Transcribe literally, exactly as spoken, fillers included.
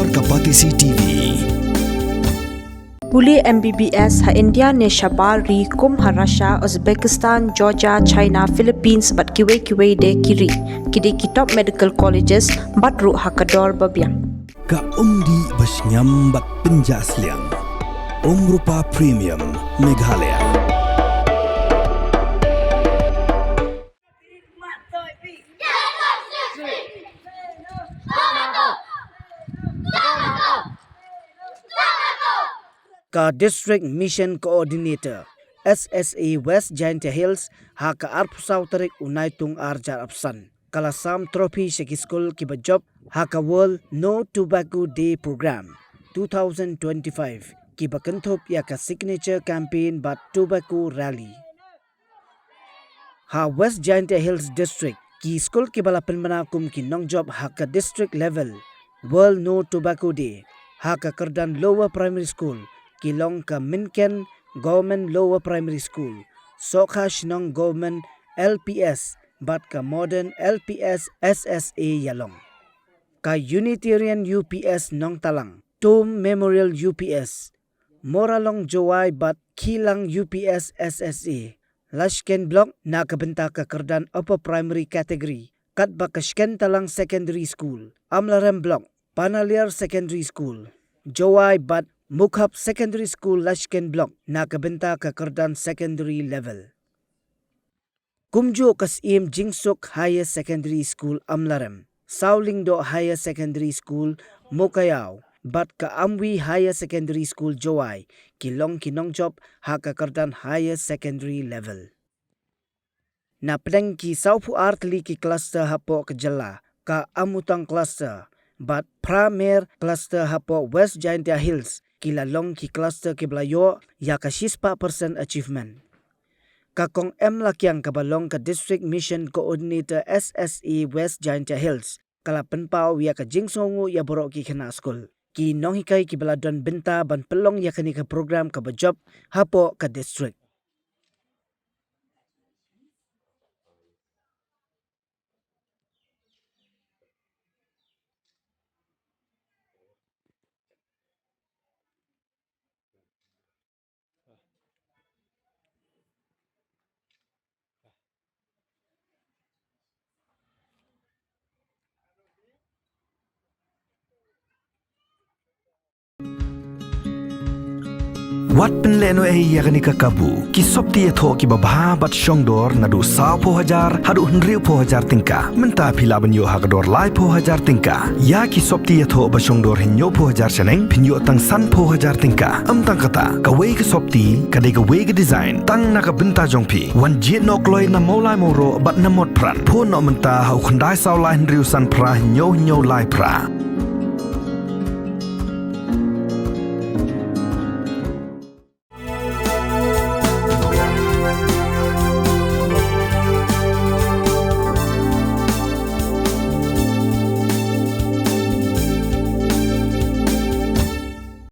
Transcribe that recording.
Ka Batesi T V. Pule M B B S ha India ne shabar ri kum ha Russia, Uzbekistan, Georgia, China, Philippines bad kiwei kiwei de ki ri. Ki dei ki top medical colleges bad ruh ha ka dor ba biang. Ka umdih ba shngiam bad pynjah sliang. Umrupa Premium Meghalaya. Ka District Mission Coordinator, S S A West Jaintia Hills, ha ka arphew saw tarik u Naitung ar hajar arphew san, ka la sam trophy sha ki skul kiba jop ha ka World No Tobacco Day Programme two thousand twenty-five, kiba kynthup ïa ka signature campaign bad tobacco rally. Ha West Jaintia Hills District, ki skul kiba la pynbna kum ki nongjop ha ka district level World No Tobacco Day ha ka kyrdan Lower Primary School ki long ka Mynken Government Lower Primary School, Sohkha Shnong Government L P S bad ka Modern L P S S S A Ïalong, ka Unitarian U P S Nongtalang, Tom Memorial U P S, Moralong Jowai bad Khilang U P S S S A, Lashken Block na ka bynta ka kyrdan Upper Primary Category, katba ka Shkentalang Secondary School, Amlarem Block, Panaliar Secondary School, Jowai bad Mukhap Secondary School Lashken Block na ka bynta ka kyrdan Secondary Level. Kumjuh ka Syiem Jingsuk Higher Secondary School Amlarem, Sawlyngdoh Higher Secondary School Mowkaiaw bad ka Amwi Higher Secondary School Jowai ki long ki nongjop ha ka kyrdan Higher Secondary Level. Na pdeng ki sawphew ar tylli ki cluster hapoh ka jylla, ka Amutang Cluster bad Pramer Cluster hapoh West Jaintia Hills ki la long ki cluster kiba la ïoh ïa ka shispah percent achievement. Ka Kong M Lakiang kaba long ka District Mission Coordinator S S A West Jaintia Hills ka la pynpaw ïa ka jingsngewnguh ïa baroh ki khynnah skul, ki nonghikai kiba la don bynta ban pynlong ïa kane ka program kaba jop hapoh ka district. Wat pynlehnohei ïa kane ka kabu. Ki sopti ïathoh kiba bha bad shongdor naduh sawphew hajar haduh hynriewphew hajar tyngka. Mynta phi lah ban ïoh ha ka dor laiphew hajar tyngka ïa ki sopti ïathoh ba shongdor hynñiewphew hajar shaneng, phin ïoh tang sanphew hajar tyngka. Ym tang kata, kawei ka sopti ka dei kawei ka design tang na ka bynta jong phi. Wan jied noh kloi na Mawlai Mawroh bad na Motphran. Phone noh mynta ha u khyndai saw lai hynriew san phra hynñiew hynñiew lai phra.